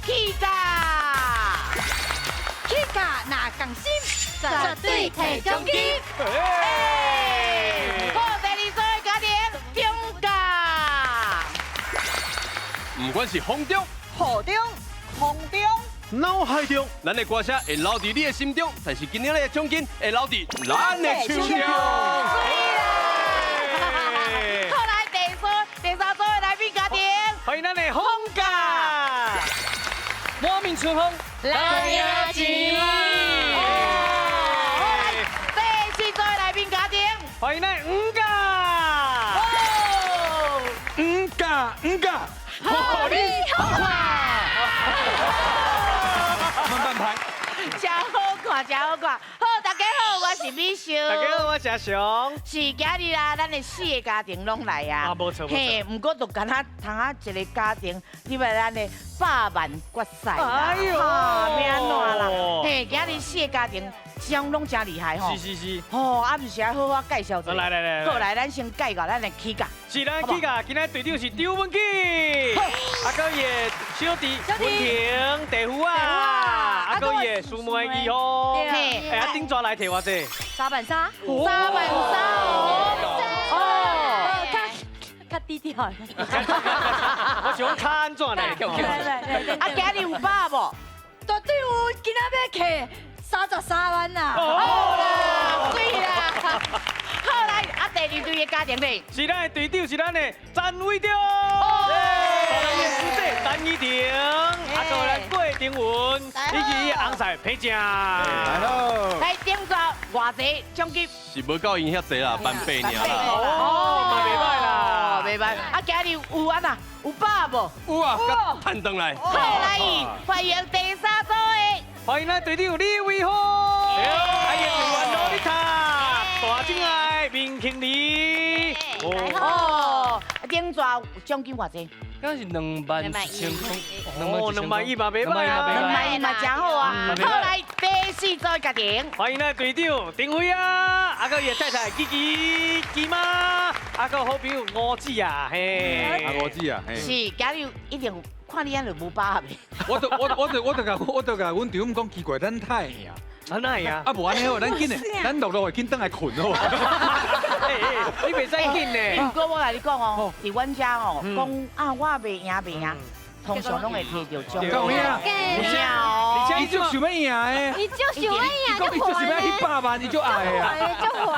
起家。起家若仝心，絕對提獎金。好，第二組的家庭中家。不管是風中、雨中、空中、腦海中，咱的歌聲會留佇你的心中，但是今年的獎金會留佇咱的手中。好，來第三組的來賓家庭，歡迎咱的風家，滿面春風，來贏錢。好，來第四組的來賓家庭，歡迎咱五家，五家五家，好你好看，慢慢拍。真好看，真好看。好，大家好，我是美秀。大家好，我是阿雄。是今日啊，咱的四个家庭攏來啊。啊，無錯無錯。嘿，毋過就敢若通啊一個家庭，入來咱的百萬決賽啦。哎喲，欲按怎啦？嘿，今日四個家庭，攏總真厲害吼。是是是。吼，啊，毋是愛好好介紹一下。來來來。好，來，咱先介紹咱的起家。是咱起家，今仔隊長是張文基，啊，閣伊的小弟文婷、弟婦啊，啊，閣伊的師妹二號。嘿，哎，啊，頂逝來提偌濟？3萬3。3萬3哦。哦，較低調。我想講較按怎呢？啊，今日有把無？絕對有，今仔欲摕33萬啦！好啦，水啦！好來，啊，第二隊的家庭咧，是咱的隊長，是咱的陳偉忠，伊的師姐陳依婷，啊，閣有咱郭定文，以及伊的翁婿裴正。來咯！來頂逝偌濟獎金？是無夠𪜶遐濟啦，1萬8爾啦。哦，嘛袂䆀啦，袂䆀。啊，今日有按怎？有把無？有啊，共趁轉來。好，來，歡迎第三組的，歡迎咱隊長李偉峰，啊，伊的隊員羅麗塔，大正愛明慶里。哦，頂逝獎金偌濟？敢是2萬1千塊，哦，2萬1嘛袂䆀啊，2萬1嘛真好啊。好，來第四組家庭，歡迎咱隊長丁輝啊，啊，閣伊的太太琪琪、琪媽，啊，閣好朋友吳子啊，嘿，啊，吳子啊，是，今日一定看你按呢無把握。我就共阮丈母講奇怪，咱太會贏。啊，哪會啊？啊，無按呢好，咱緊的，咱落落會緊轉來睏好。你袂使緊呢。毋過我共你講哦，佇阮遮哦，講啊，我袂贏袂贏，通常攏會提著獎金。有影，而且伊足想欲贏的，伊足想欲贏，伊講伊足想欲彼百萬，伊足愛的啊，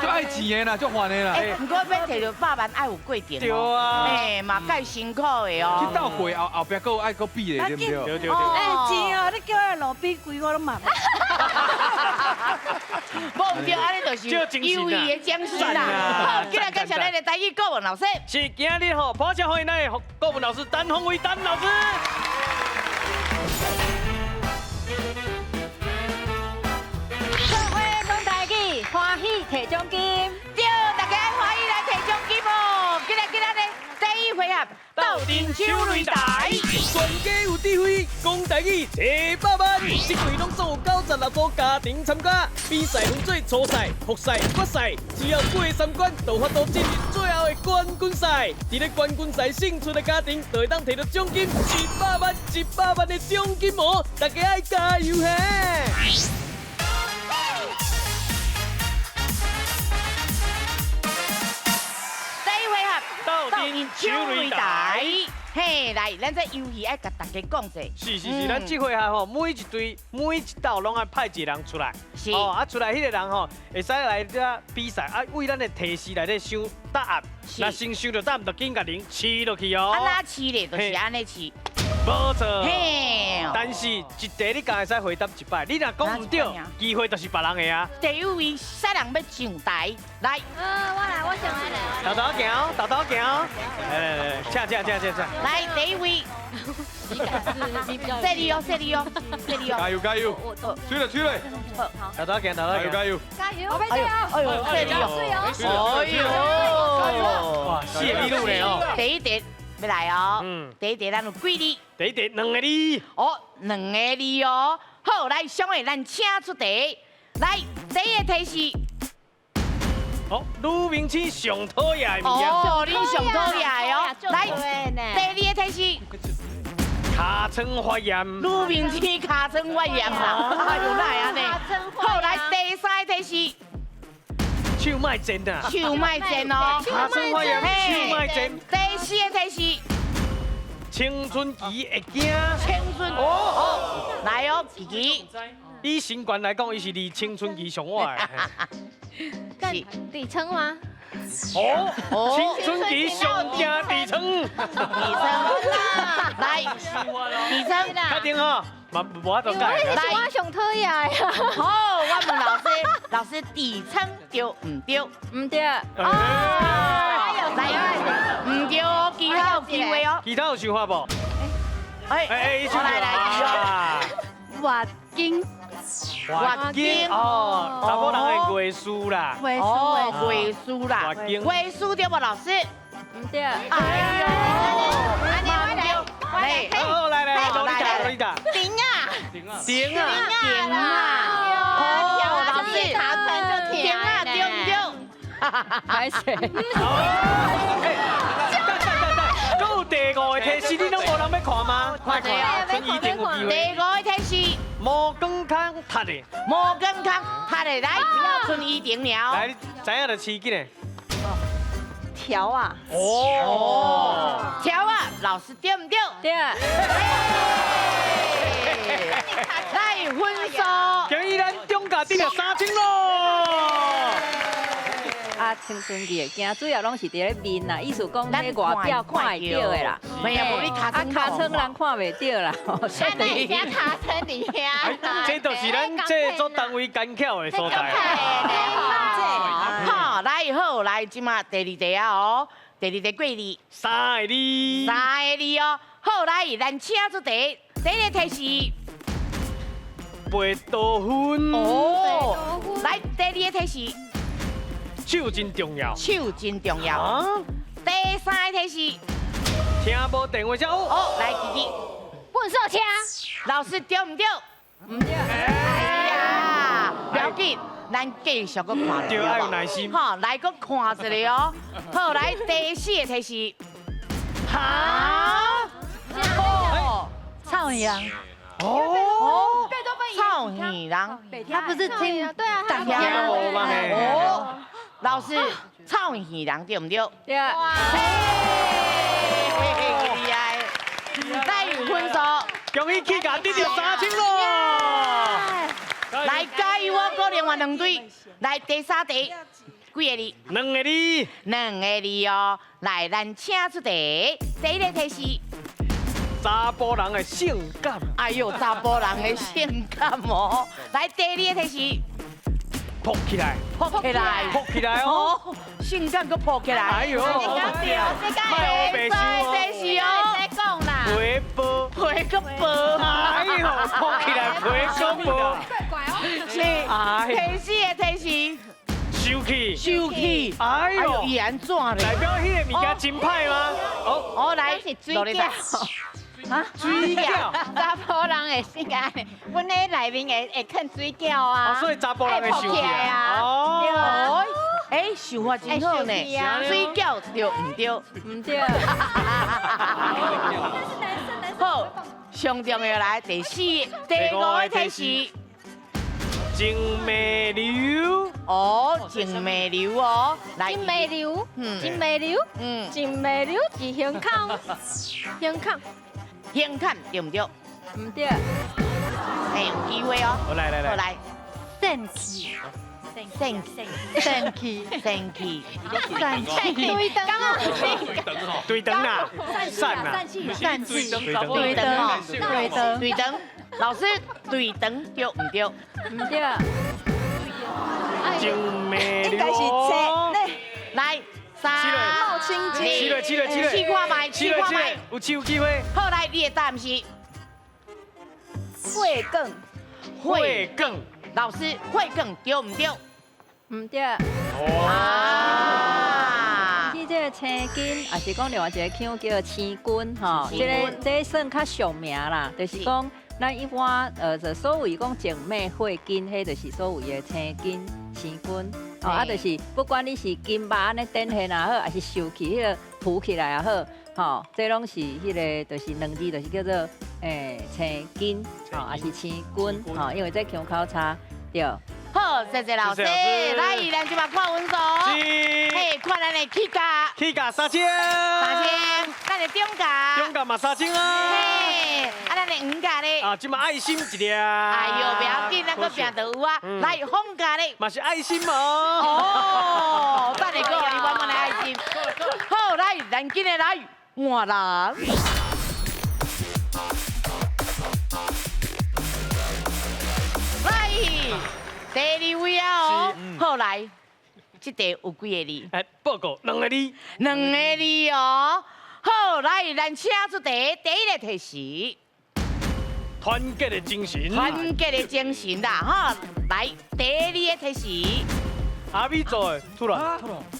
足愛錢的啦，足煩的啦。毋過欲提著百萬愛有過程。對啊。哎，嘛蓋辛苦的哦。去鬥過後後壁閣有愛閣比的，對毋對？對對對。哎，錢哦，你叫我路邊跪我攏嘛。無毋對，按呢就是友誼的精神啦。好，今日介紹咱的台語國文老師。是今日吼，破掌歡迎咱的國文老師陳鴻威陳老師。做伙講台語，歡喜提獎金。對，大家歡喜來提獎金哦！今日呢，第一回合鬥陣手擂台。全家有智慧，講台語提百萬，這季攏總有96組家庭參加，比賽分做初賽、複賽、決賽，只要過三關，就有法度進入最後的冠軍賽。佇咧冠軍賽勝出的家庭，就會當提著獎金一百萬、一百萬的獎金哦！大家愛加油嘿！第一回合鬥陣手擂台。嘿，來，咱這遊戲愛共大家講者。是是是，咱這回合吼，每一隊每一鬥攏愛派一個人出來。是。哦，啊出來彼個人吼，會使來遮比賽，啊為咱的提示內底想答案。若先想著答案，就緊共人試落去哦。啊，哪試咧？就是按呢試。無錯。嘿。但是一題你敢會使回答一擺，你若講毋對，機會就是別人的啊。第一位啥人欲上台？來。我來，我上來。豆豆行，豆豆行。來來來，請請請請請。來，第一位。這裡哦，這裡哦，這裡哦。加油加油！出來出來。豆豆行，豆豆行。加油加油！加油！哎呦，哎呦，這裡哦。哎呦！哇，四個米路咧哦。第一題欲來哦。第一題咱有幾字？第一題兩個字。哦，兩個字哦。好，來，小慧，咱請出題。來，第一個提示。哦，女明星上討厭的物件。哦，恁上討厭的哦。來，第二個提示。卡尻川發炎。女明星尻川發炎啦，哎呦，哪會按呢？好，來第三個提示，手莫賤啊！手莫賤哦，尻川發炎，手莫賤。第四個提示，青春期會驚。青春哦哦，來哦，琪琪，以身懸來講，伊是離青春期上晚的。是痔瘡嗎？哦，青春期上驚痔瘡。痔瘡，來，痔瘡，確定哦，嘛無法度改。來，我上討厭的。好，我問老師，老師痔瘡對毋對？毋對。哦，來，毋對哦，其他有機會哦。其他有想法無？哎哎，來來來，月經。月經哦，查某人的月事啦。哦，月事啦。月經。月事對無，老師？毋對。哎呦，來，好，來來來，羅麗達，羅麗達。頂啊！頂啊！頂啊！哦，老師，頂啊，對毋對？歹勢。閣有第五個提示，你攏無人欲看嗎？快看，春一定有機會。第五個提示，毛管孔窒的。毛管孔窒的，來，春一定了。來，知影就飼緊的。條啊！哦，條啊，老師對毋對？對。來分數，恭喜咱中甲得了3000咯！啊，青春期會驚，主要攏是佇咧面啦，意思講咧外表看會著的啦。沒有，無你尻啊，尻川人看袂著啦。咱會寫尻川佇遐。這就是咱製作單位艱巧的所在。好，來好來，這馬第二題啊哦，第二題過字，三個字，三個字哦。好，來，咱請出題，第一個提示，貝多芬。哦，來，第二個提示，手真重要，手真重要。第三個提示，聽無電話聲哦。哦，來，弟弟，糞掃車，老師對毋對？毋對。哎呀，不要緊。咱繼續閣看，對，愛有耐心。好，來閣看一下哦。好，來第四個提示。哈？哦，臭耳人。哦，臭耳人。他不是聽對啊，聽無嗎？哦，老師，臭耳人對毋對？對。哇！厲害！來分數。恭喜起家得著3000咯！來加油哦！閣另外兩隊，來第三題，幾個字？兩個字。兩個字哦。來，咱請出題，第一個提示。查埔人的性感。哎呦，查埔人的性感哦。來，第二個提示。撲起來。撲起來。撲起來哦。性感閣撲起來。哎呦。莫黑白想哦。提示哦。講啦。皮薄。皮閣薄。哎呦，撲起來皮閣薄。是，提示的提示，生氣，生氣，哎呦，伊按怎咧？代表彼个物件真歹嗎？哦，哦來，是水餃，啊，水餃，查埔人會性感，阮咧內面會會囥水餃啊，所以查埔人會生氣啊，哦，哎，想法真好呢，水餃對毋對？毋對。好，上重要來第四、第五個提示。靜脈瘤。哦，靜脈瘤哦，來。靜脈瘤，靜脈瘤，靜脈瘤是胸口，胸口，胸口對毋對？毋對。哎，有機會哦。來來來。來。腎氣，腎氣，腎氣，腎氣，腎氣，對燈啊，對燈啊，散啊，散氣，對燈哦，對燈，對燈。老師，對燈對毋對？毋對。靜脈應該是這，來，三、二、七了七了七了，試看覓，試看覓，有試有機會。好，來，你的答案是血管，血管。老師，血管對毋對？毋對。啊！去這個青筋，也是講另外一個腔叫做青筋吼，這个這算較俗名啦，就是講咱一般就所謂講靜脈血筋，彼就是所謂的青筋、青筋。哦，啊，就是不管你是筋肉按呢展現也好，還是受氣彼个浮起來也好，吼，這攏是彼个就是兩字，就是叫做青筋，吼，也是青筋，吼，因為這腔口差，對。好，謝謝老師。來，咱這擺看分數。嘿，看咱的起價。起價3000。3000，咱的中價。中價嘛3000啊。嘿，啊，咱的黃價咧。啊，這擺愛心一粒。哎喲，不要緊，咱閣拼著有啊。來，紅價咧。嘛是愛心哦。哦，等下閣予你滿滿的愛心。好，來，咱緊來來換人。來，第二位啊哦，好來，這題有幾个字？哎，報告兩個字。兩個字哦。好，來，咱請出題，第一個提示。團結的精神。團結的精神啦，哈！來，第二個提示。阿米做的，突然，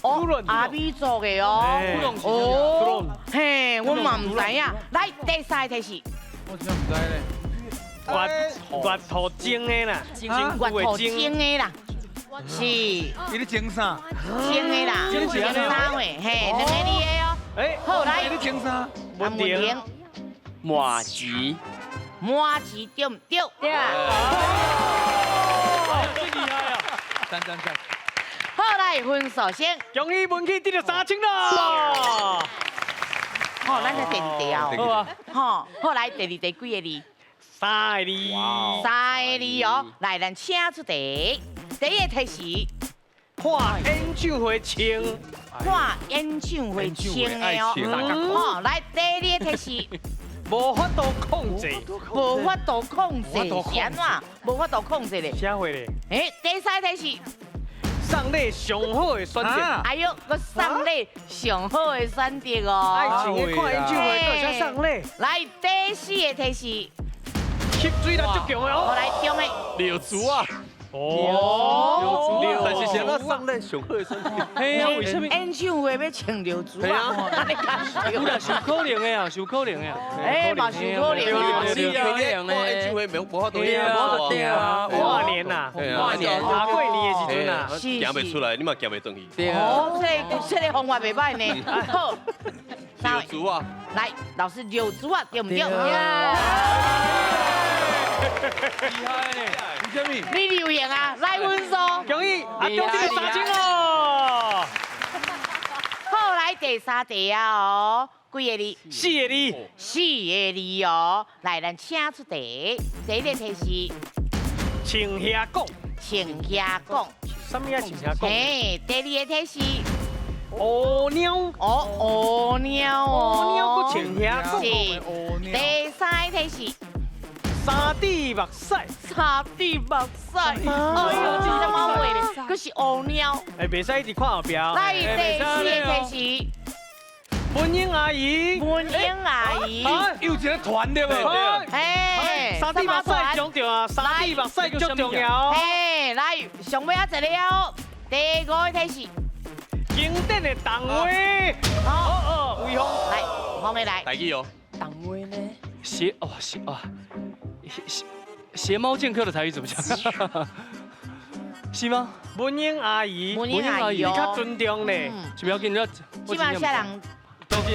哦，阿米做的哦，哦，嘿，我嘛毋知影。來，第三個提示。我真毋知咧。月兔精的啦，月兔精的啦，是。伊咧精啥？精的啦，精啥话？嘿，兩個字的哦。哎，好來。伊咧精啥？文婷。麻糍。麻糍對毋對？對啊。真厲害啊！讚讚讚。好來，分數先。恭喜文琪得著3000啦！好，咱來第二題啊。好啊。好，好來第二題幾個字？三個字。三個字哦，來，咱請出題。第一個提示。看演唱會穿。看演唱會穿的哦。好，來第二個提示。無法度控制，無法度控制，是按怎？無法度控制咧。啥貨咧？欸，第三題是送禮上好的選擇。哎喲，閣送禮上好的選擇哦。愛情的看演唱會，閣會使送禮。來，第四個提示，吸水力足強的哦。來，中的。柳竹啊。哦，但是啥送禮上好的選擇？嘿啊，為啥物？演唱會欲穿柳竹啊？有啦，是有可能的啊，是有可能的啊。哎，嘛是有可能哦。是因為你看演唱會無法度對啊，跨年呐，跨年，啊過年的時陣啊，行袂出來，你嘛行袂轉去。對啊。哦，這個方法袂歹呢。好，柳竹啊，來，老師柳竹啊，對毋對？厲害呢！為啥物？你留言啊，來分數。恭喜阿中得3000哦！好，來第三題啊哦，幾個字？四個字。四個字哦，來，咱請出題。第一個提示。穿靴講。穿靴講。啥物啊？穿靴講。嘿，第二個提示。烏貓。哦，烏貓哦。烏貓閣穿靴講。是。第三個提示。三滴目屎，三滴目屎，哎呦，這什麼話咧？閣是烏貓。哎，袂使一直看後壁。來，第四個提示。文英阿姨。文英阿姨。又一個團對無？哎，三滴目屎上重啊，三滴目屎足重要。哎，來，上尾仔一個哦，第五個提示。經典的動畫。哦哦，威風。來，風的來。台語哦。動畫呢？鞋哦鞋啊。鞋貓劍客的台語怎麼講？是嗎？文英阿姨，文英阿姨，你較尊重咧，是不要緊，這擺啥人？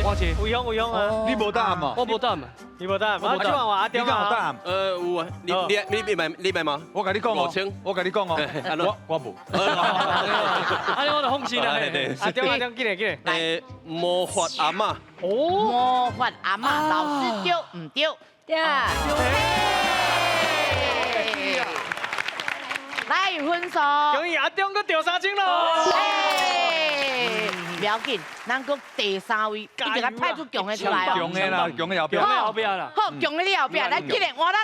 我姐，威風威風啊！你無答案嘛？我無答案嘛。你無答案，我這擺阿中你敢有答案？有啊，你買嗎？我共你講哦，我共你講哦，我無。啊，我就放心啦。阿中阿中，緊來緊來。魔法阿嬤。哦，魔法阿嬤，老師對毋對？對啊。來分數。恭喜阿中閣著3000咯！不要緊，咱閣第三位，一定愛派出強的出來哦。強的啦，強的後壁。強的後壁啦。好，強的你後壁，來進來換人。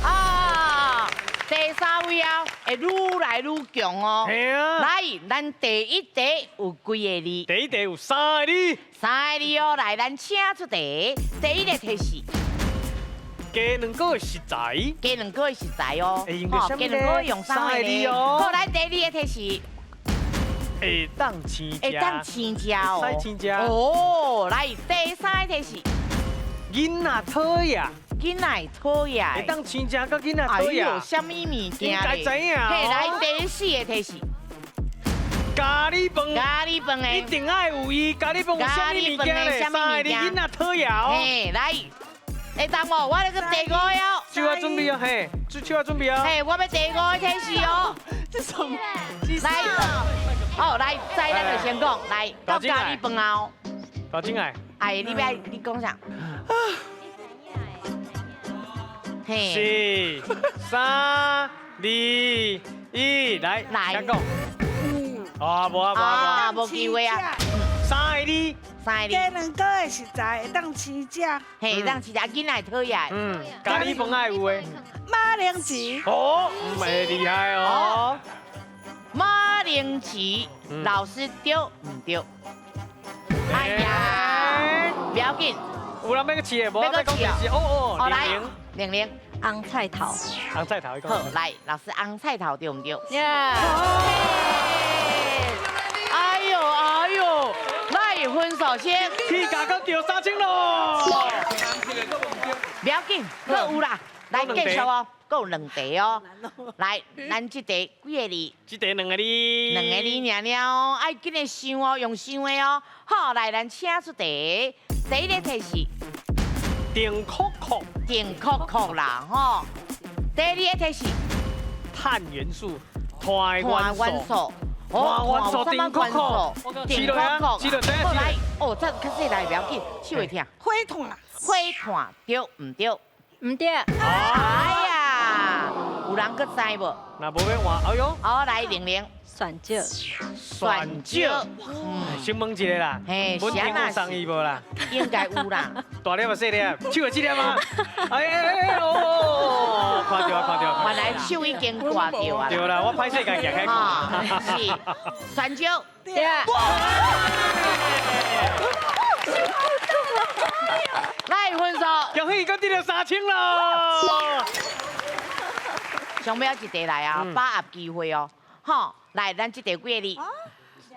啊，第三位啊，會愈來愈強哦。係啊。來，咱第一題有幾個字？第一題有三個字。三個字哦，來，咱請出題。第一個提示。雞卵糕的食材。雞卵糕的食材哦。吼，雞卵糕用三個字哦。好，來第二個提示。會當生食。會當生食哦。會使生食。哦，來第三個提示。囡仔討厭。囡仔會討厭。會當生食，佮囡仔討厭。哎呦，啥物物件？應該知影。嘿，來第四個提示。家咖喱飯，咖喱飯的，一定愛有伊。咖喱飯有啥物物件咧？三个字囡仔討厭哦。嘿，來，會當無？我咧個第五個哦。手仔準備啊，嘿，手仔準備啊。嘿，我欲第五個提示哦。這什麼？來，好，來，再咱就先講，來到咖喱飯後。老金愛。哎，你欲你講啥？嘿。四、三、二、一，來，來，請講。啊，無啊，無啊，無機會啊。三個字，三個字。雞卵糕的食材會當生食。嘿，會當生食，囡仔會討厭。嗯，咖喱飯愛有的。馬鈴薯。哦，袂厲害哦。馬鈴薯，老師對毋對？哎呀，不要緊。有人欲閣試的，無？欲閣試哦哦。哦，來，玲玲。紅菜頭。紅菜頭，好，來，老師，紅菜頭對毋對？哎呦哎呦，來分數先。起價到掉3000咯。不要緊，閣有啦，來繼續哦，閣有兩題哦。來，咱這題幾个字？這題兩個字。兩個字爾爾哦，愛緊來想哦，用想的哦。好，來，咱請出題，第一个提示。定扣扣。定扣扣啦，吼。第二个提示。碳元素，碳元素。碳元素，定扣扣。定扣扣。来，哦，这较细来不要紧，手会疼。火炭。火炭对毋对？毋对。哎呀，有人阁知无？若無欲換，哎喲。好，來玲玲。蒜椒。蒜椒。先問一下啦。嘿，文婷有送伊無啦？應該有啦。大粒啊，細粒，手會這粒嗎？哎哎哎哦，看著啊，看著啊。原來手已經掛著啊。對啦，我歹勢共舉開看。是蒜椒。對。來分數。恭喜，閣得著3000咯。上尾一題來啊，把握機會哦，吼，來，咱這題幾個字？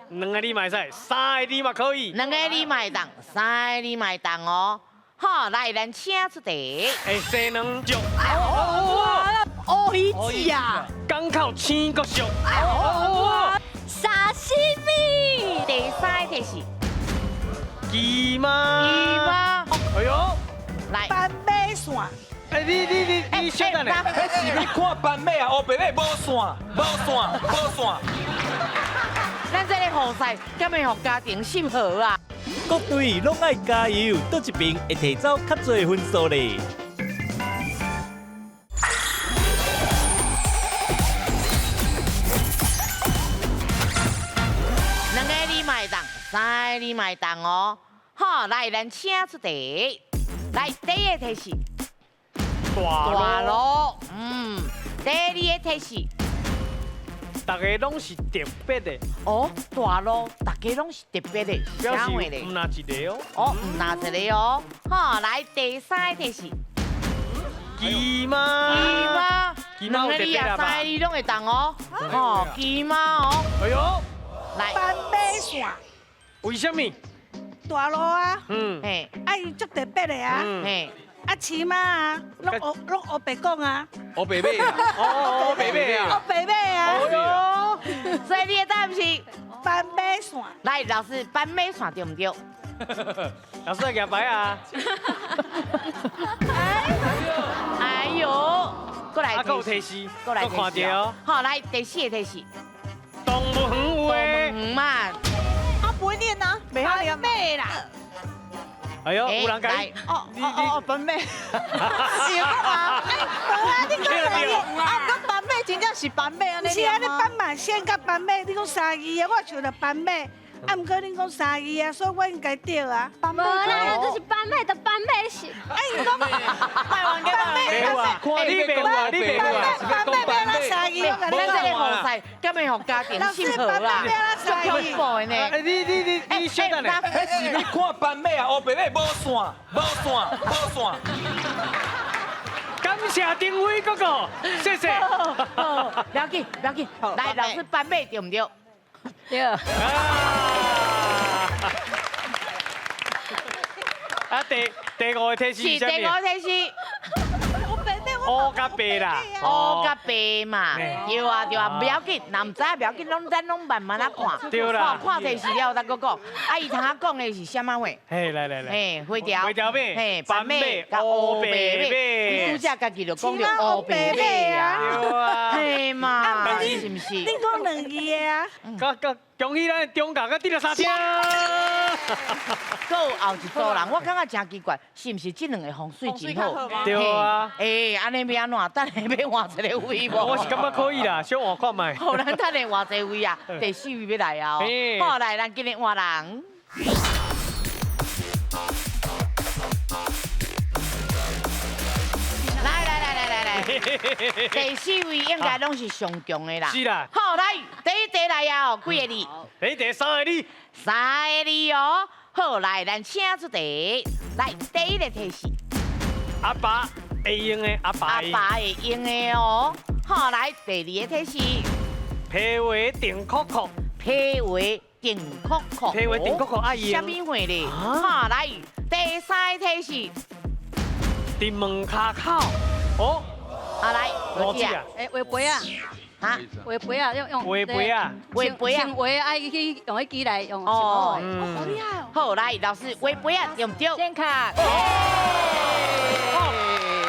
兩個字嘛會使，三個字嘛可以。兩個字嘛會當，三個字嘛會當哦。好，來，咱請出題。哎，西卵粥。哦，魚子啊。港口青國俗。哦，沙西米。第三個是。雞媽。雞媽。哎喲。來。斑馬線。哎，你稍等下，彼是欲看斑馬啊，烏白馬無線，無線，無線。咱這個予賽，敢會予家庭審核啊？各隊攏愛加油，佗一邊會提走較濟分數咧。兩个字嘛會當，三个字嘛會當哦。好，來，咱請出題。來，第一個提示。大路，嗯，第二个提示，逐家攏是特別的。哦，大路，逐家攏是特別的，表示毋若一个哦。哦，毋若一个哦。好，來，第三个提示，雞媽，雞媽，兩个字啊，三個字攏會當哦。哦，雞媽哦。哎喲，來，斑馬線。為什麼？大路啊，嗯，嘿，啊伊足特別的啊，嘿。啊，飼馬啊，攏烏白講啊，烏白馬啊，哦，烏白馬啊，烏白馬啊，哦喲，所以你的答案是斑馬線。來，老師，斑馬線對毋對？老師來舉牌啊！哎呦，過來，啊，閣有提示，過來看著哦。好，來第四個提示，動物園有的。動物園嘛。啊，不會念啊，袂曉念。馬啦。哎呦，有人講，哦哦哦，斑馬，是講啊，哎，無啊，你講啥？啊，講斑馬真正是斑馬按呢？是啊，你斑馬線佮斑馬，你講三字的，我想著斑馬，啊，毋過恁講三字啊，所以我應該對啊。無啦，這是斑馬的斑馬是。哎，你講，斑馬，看你袂有啊，你袂有啊，斑馬欲按怎三字，咱這个予賽，敢會予家庭審核啦？足恐怖的呢。哎，你稍等下，彼是欲看斑馬啊，烏白馬無線，無線，無線。感謝丁偉哥哥，謝謝。不要緊，不要緊，來，老師斑馬對毋對？對。啊，第五個提示是第五個提示。我白馬，乌佮白啦，乌佮白嘛，对啊对啊，不要紧，若毋知不要紧，拢咱拢慢慢仔看。对啦。看提示了，再阁讲。啊，伊头仔讲的是啥物话？嘿，来来来。嘿，花条。花条马。嘿，斑马。佮乌白马。你拄则家己就讲著乌白马啊。对啊。嘿嘛，是毋是？你讲两字的啊？佮恭喜咱中甲佮得了三声。阁有后一组人，我感觉真奇怪，是毋是这两个风水真好？对啊。欸，按呢欲按怎？等下欲换一个位无？我是感觉可以啦，小换看觅。好，咱等下换一个位啊，第四位欲来啊！好，来，咱今日换人。来来来来来来，第四位应该拢是上强的啦。是啦。好，来，第一题来啊！几个字？第一题三个字。三个字哦。好，来，咱请出题。来，第一个提示。阿爸会用的，阿爸。阿爸会用的哦。好，来，第二个提示。皮画定壳壳。皮画定壳壳。皮画定壳壳爱用。啥物货咧？好，来，第三个提示。伫门跤口。哦。啊，来，罗姐啊。欸，画杯啊。哈，画杯啊，用用。画杯啊。画杯啊。画爱去用彼机来用。哦，好厉害哦。好，来，老师，画杯啊，对毋对？正确。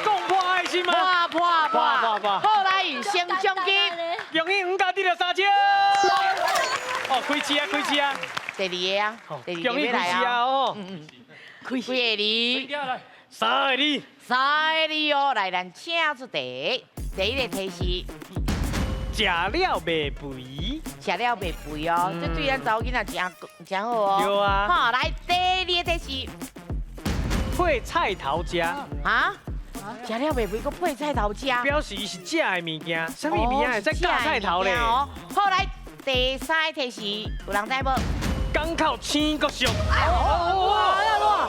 讲破爱心吗？破破破破。好，来，先奖金。恭喜五家得了3000。哦，开市啊，开市啊。第二个啊，第二恭喜个开市啊，哦。几个字？三个字。三个字哦，来，咱请出题。第一个提示。食了袂肥，食了袂肥哦，这对咱查某囡仔真真好哦。对啊。好，来第二个提示。配菜头食。啊？食了袂肥，阁配菜头食。表示伊是食的物件，啥物物件会使加菜头咧？哦。好，来第三个提示，有人知无？港口青国俗。哇哇！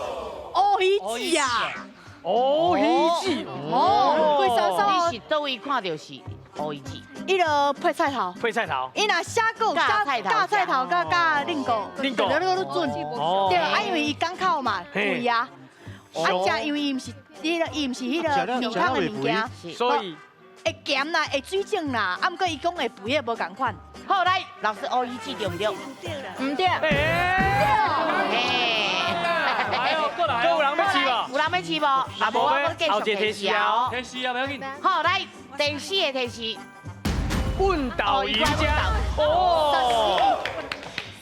乌鱼子啊！乌鱼子。哦，贵酥酥。你是佗位看著是乌鱼子？伊就配菜头，配菜头。伊若写过加菜头，佮加令果，令果，你都准。对，啊，因为伊港口嘛，贵啊。啊，食因为伊毋是，伊伊毋是彼个面汤的物件，所以会咸啦，会水肿啦。啊，毋过伊讲会肥的无仝款。好，来，老师，乌鱼子对毋对？毋对。哎呦，过来，有人欲试无？有人欲试无？啊，无我阁继续提示哦。提示啊，不要紧。好，来，第四个提示。阮豆油遮哦，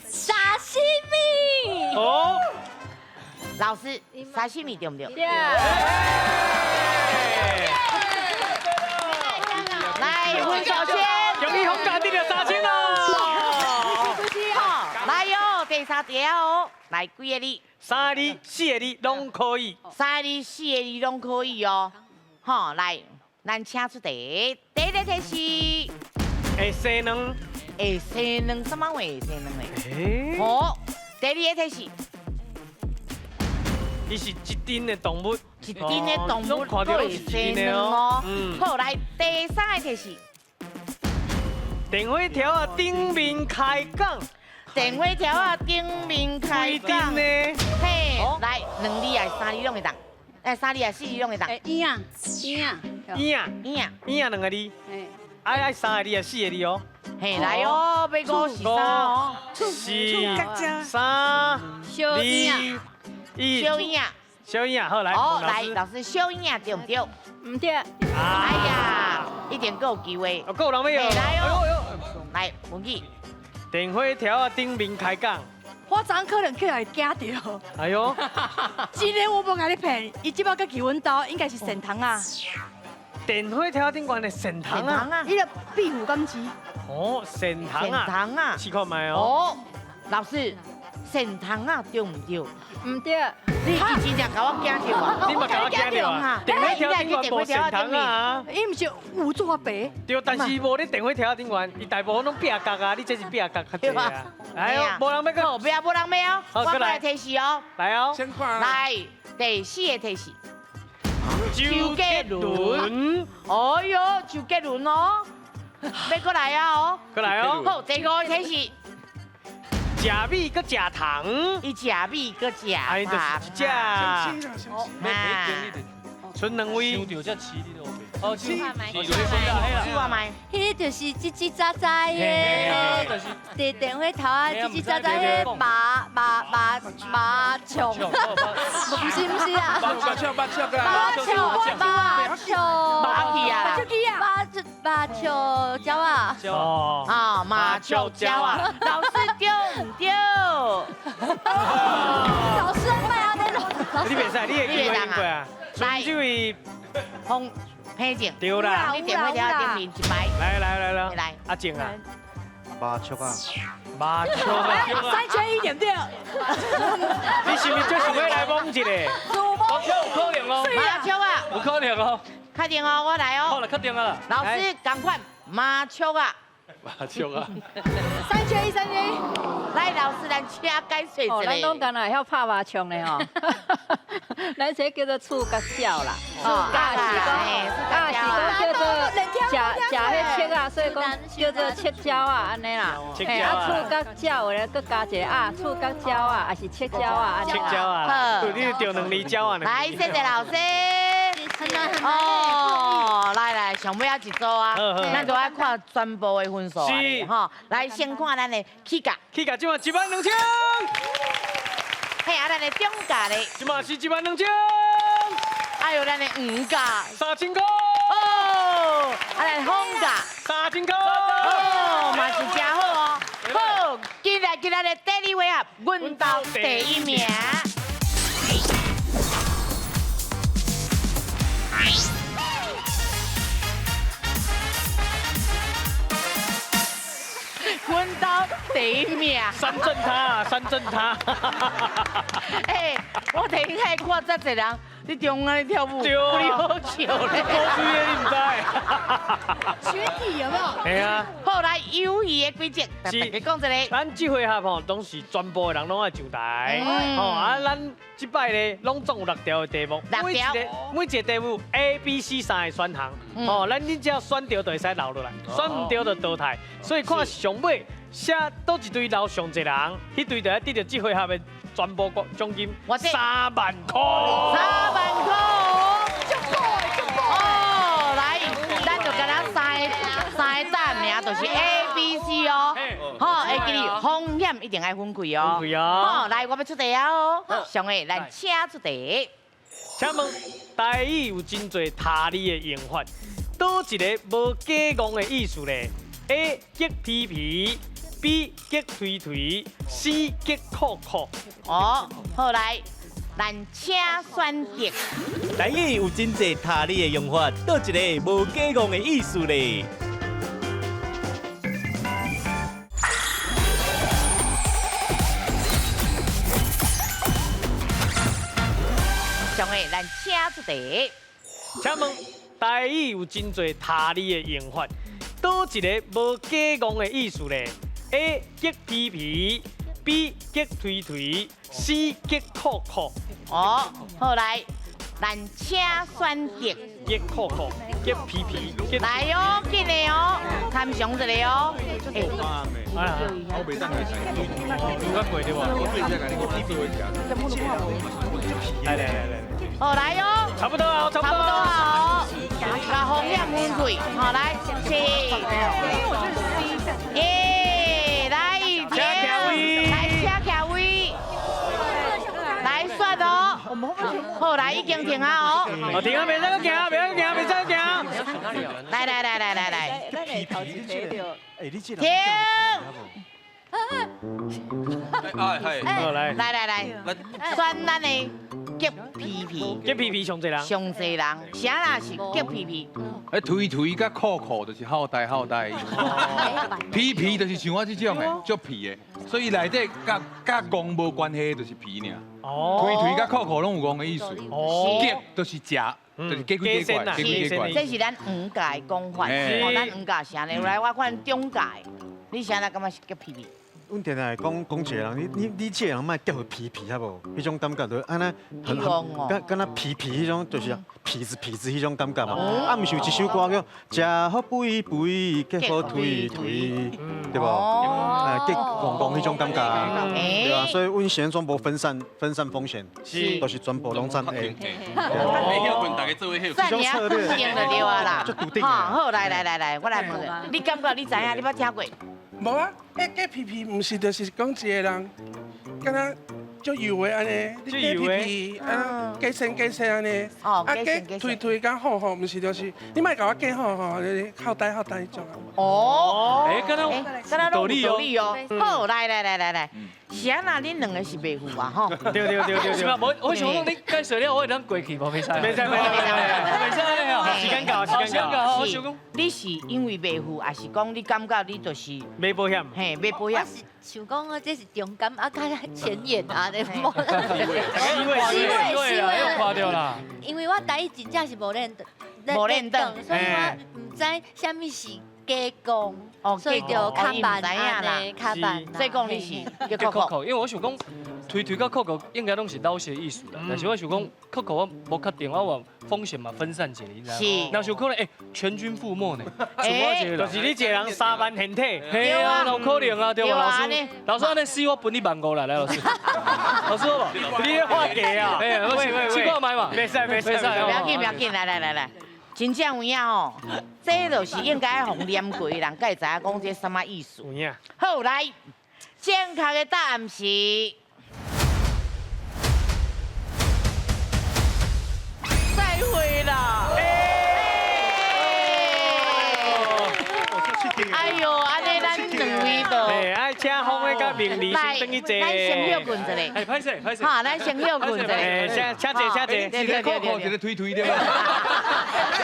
沙西米哦，老师，沙西米对毋对？对。来，分数先，恭喜洪家得了3000哦。好，来哟，第三题哦，来几个字？三个字、四个字拢可以。三个字、四个字拢可以哦。好，来。咱请出题，第一个提示。会生卵。会生卵，什么话会生卵咧？好，第二个提示。伊是一阵的动物。一阵的动物，会生卵哦。好，来第三个提示。电火条仔顶面开讲。电火条仔顶面开讲。嘿，来，两字还是三字拢会当。哎，三字啊，四字拢会当。婴啊，婴啊，婴啊，婴啊，婴啊，两个字。爱三个字啊，四个字哦。嘿，来哦，欲五四三哦。四、三、小婴一。小婴啊。小婴啊，好来。哦，来，老师，小婴啊，对毋对？毋对。哎呀，一定阁有机会。阁有人欲。来哦。来，文记。电火条仔顶面开讲。我昨昏可能去予伊惊著。哎呦！真的，我无共你骗，伊这摆阁去阮兜，应该是神童啊。电火条顶悬的神童啊！伊个壁虎敢是？哦，神童啊！神童啊！试看觅哦。哦，老师，神童啊，对毋对？毋对。你真正共我惊著啊！你嘛共我惊著啊！电火条顶悬无神童啊！伊毋是有做白？对，但是无咧电火条顶悬，伊大部分拢壁角啊，你这是壁角较济啊。来哦，无人欲阁。不要，无人欲哦。我来提示哦。来哦。来，第四个提示。周杰伦。哎呦，周杰伦哦，欲阁来啊哦。阁来哦。好，第五个提示。食米阁食糖，伊食米阁食糖，哎，就是一只。剩两位。哦，试看觅。彼个就是吱吱喳喳的，伫电火头啊，吱吱喳喳的麻麻麻麻将，不是不是啊，麻将麻将麻将麻将，麻去啊，麻麻将鸟啊，哦，啊，麻雀鸟啊，老师对唔对？老师莫按呢，你袂使，你会记过啊？来，这位洪佩静，对啦，你电话条顶面一排。来来来来，来，阿静啊，麻雀啊，麻雀啊，三缺一点对。你是不是就是要来摸一个？麻雀有可能哦，麻雀啊，有可能哦，确定哦，我来哦。好了，确定啊。老师，赶快麻雀啊。麻雀啊！三缺一，三缺一。来，老师，咱请解说一下。咱拢敢若会晓拍麻将咧吼。咱这叫做触角鸟啦，啊是讲，啊是讲叫做食食彼粟仔，所以讲叫做粟鸟仔按呢啦。嘿，啊触角鸟咧，阁加一个啊，触角鸟仔，也是粟鸟仔按呢。粟鸟仔，对，你钓两只鸟仔。来，谢谢老师。哦，来来，上尾仔一组啊，咱就爱看全部的分数是吼。来，先看咱的起价，起价这马1万2千。嘿，啊，咱的中价咧，这马是1万2千。还有咱的黄价3000块。哦，啊，咱红价3000块。哦，嘛是真好哦。好，进来今仔的第二位啊，阮兜第一名。阮兜第一名，三振他，三振他。哎，我第一摆看这济人，你中间咧跳舞，对啊，你好笑咧，高水的你毋知。群体有没有？系啊。后来游戏的规则，大家讲一下。咱这回合吼，拢是全部的人拢爱上台，吼啊，咱这摆咧，拢总有6条的题目，每一个每一个题目 A、B、C 三个选项，吼，咱你只要选对就会使留落来，选毋对就淘汰。所以看上尾写佗一队留上济人，彼队就爱得到这回合的全部奖金3万块。3万块，足够的，足够。哦，来，咱就敢若三个站名，就是 A、B、C 哦。好，会记得风险一定爱分开哦。分开哦。好，来，我欲出题啊哦。上个，咱请出题。请问台语有真济他字的用法，佗一个无假戆的意思咧？A. 激皮皮，B. 激推推，C. 激扣扣。哦，好来，咱请选择。台语有真济他字的用法，佗一个无假戆的意思咧？上个，咱请出题。请问台语有真济他字的用法，佗一个无假戆的意思咧？A. 激皮皮，B. 激推推，C. 激扣扣。哦，好来，咱请选择。激扣扣，激皮皮。来哦，紧的哦，参详一下哦。哎，我袂当来使。有较贵对无？我最近甲你讲，你做伙食。来来来来。好来哦，差不多啊，差不多啊，把风险分开，好来，四，耶，来，请徛位，来请徛位，来算哦，好来，已经停啊哦，哦停啊，袂使阁行，袂使行，袂使行，来来来来来来，停。哎，来来来来，选咱的激皮皮，激皮皮上济人，上济人，啥啦是激皮皮？哎，推推佮扣扣就是好呆好呆，皮皮就是像我这种的，足皮的，所以内底佮佮戆无关系，就是皮尔。哦，推推佮扣扣拢有戆的意思。哦，激就是食。就是假鬼假怪，假鬼假怪。这是咱黄家的讲法，哦，咱黄家是按呢，来我看中家，你啥啦感觉是激皮皮？阮定定会讲讲一个人，你这个人莫结予皮皮，好无？彼种感觉就按呢，很敢敢若皮皮彼种，就是痞子痞子彼种感觉嘛。啊，毋是有一首歌叫《食予肥肥，结予颓颓》，对无？哎，结戆戆彼种感觉，对啊。所以阮先全部分散分散风险，是，都是全部拢选 A。没休困，大家做伙休。算你啊，固定就对啊啦。就笃定。好，来来来来，我来问你，你感觉你知影？你捌听过？无啊，结皮皮毋是就是讲一个人，敢若足油的按呢，你结皮皮啊，加身加身按呢，啊结推推甲厚厚，毋是就是你莫共我结厚厚，好呆好呆彼种啊。哦，哎，敢若敢若拢有道理哦。好，来来来来来，是按那恁两个是袂赴啊吼？对对对对对。我想讲你解说了，我会当过去无？袂使。袂使袂使袂使袂使。时间到，时间到。我想讲，你是因为袂赴，还是讲你感觉你就是买保险？嘿，买保险。我是想讲啊，这是中间啊，较显眼啊，对无？ C 位，C 位啦，又垮掉啦。因为我台语真正是无练，无练转，所以我毋知啥物是假讲，所以就较慢啦，较慢。所以讲你是叫扣扣，因为我想讲，推推到扣扣应该拢是老师的意思啦。但是我想讲，扣扣我无确定，我话风险嘛分散一下，你知影？若是有可能，哎，全军覆没呢？就是你一个人三万现体，嘿啊，有可能啊，对吧？老师，老师，按呢死我分你1.5万啦，来老师，老师好无？你咧画价啊？哎，试看觅嘛？袂使袂使，不要紧不要紧，来来来来。真正有影哦，这就是应该予念过的人，才会知影讲这啥物意思。好，来，正确的答案是再会啦。哎哟，按呢咱两位就，哎，爱请风的佮明理先转去坐。咱先歇睏一下。哎，歹势歹势。哈，咱先歇睏一下。哎，请坐请坐。一个扣扣，一个推推对吧？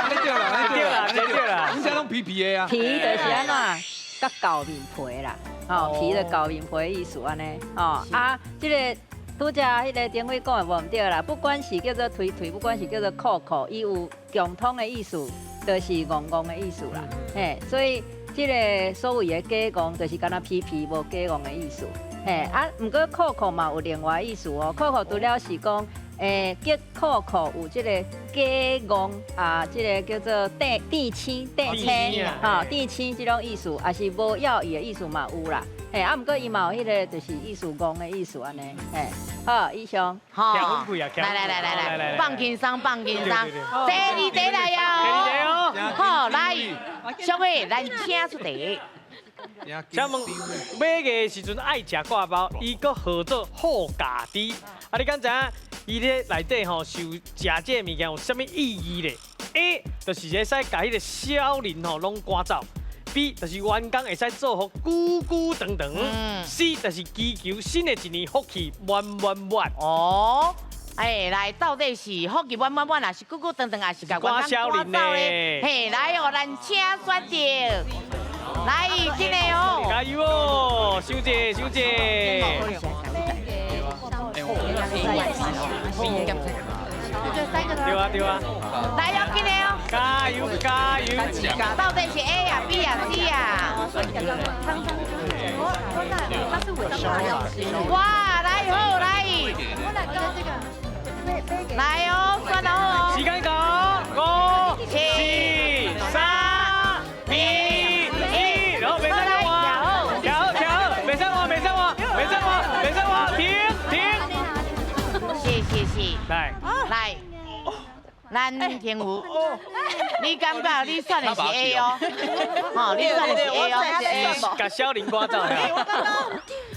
对啦，对啦，对啦。你这拢皮皮的啊？皮就是按怎，佮厚面皮啦，吼，皮就厚面皮的意思按呢，吼啊，这个拄才彼个评委讲的无毋对啦，不管是叫做推推，不管是叫做扣扣，伊有共通的意思，就是戆戆的意思啦，嘿，所以这个所谓的假戆，就是敢若皮皮无假戆的意思，嘿啊，毋过扣扣嘛有另外意思哦，扣扣除了是讲。诶，结扣扣有这个假戆啊，这个叫做电电青电青，吼，电青这种意思，也是无要伊的意思嘛有啦。嘿，啊，毋过伊嘛有彼个就是意思戆的意思按呢。嘿，好，以上。好，来来来来来，放轻松，放轻松。第二题来哦。好，来，小慧，咱请出题。请问买的时阵爱食挂包，伊阁号做好家己，啊，你敢知影？伊咧内底吼受食这个物件有啥物意义咧？A 就是会使共彼个小人吼拢赶走，B 就是员工会使做予久久长长，C 就是祈求新的一年福气满满满。哦，哎，来，到底是福气满满满，还是久久长长，还是共员工赶走咧？嘿，来哦，咱请选择。来，进来哦。加油哦，小姐，小姐。对啊对啊，来哦，进来哦！加油加油！到底是 A 啊 B 啊 C 啊？哇，来好来，来哦，算了哦。时间到，5、4、3、2、1，然后袂使换，跳跳，袂使换，袂使换，袂使换，袂使换，停停。是是是，来来，咱天吴，你感觉你选的是 A 哦？吼，你选的是 A 哦。共小林赶走。我感觉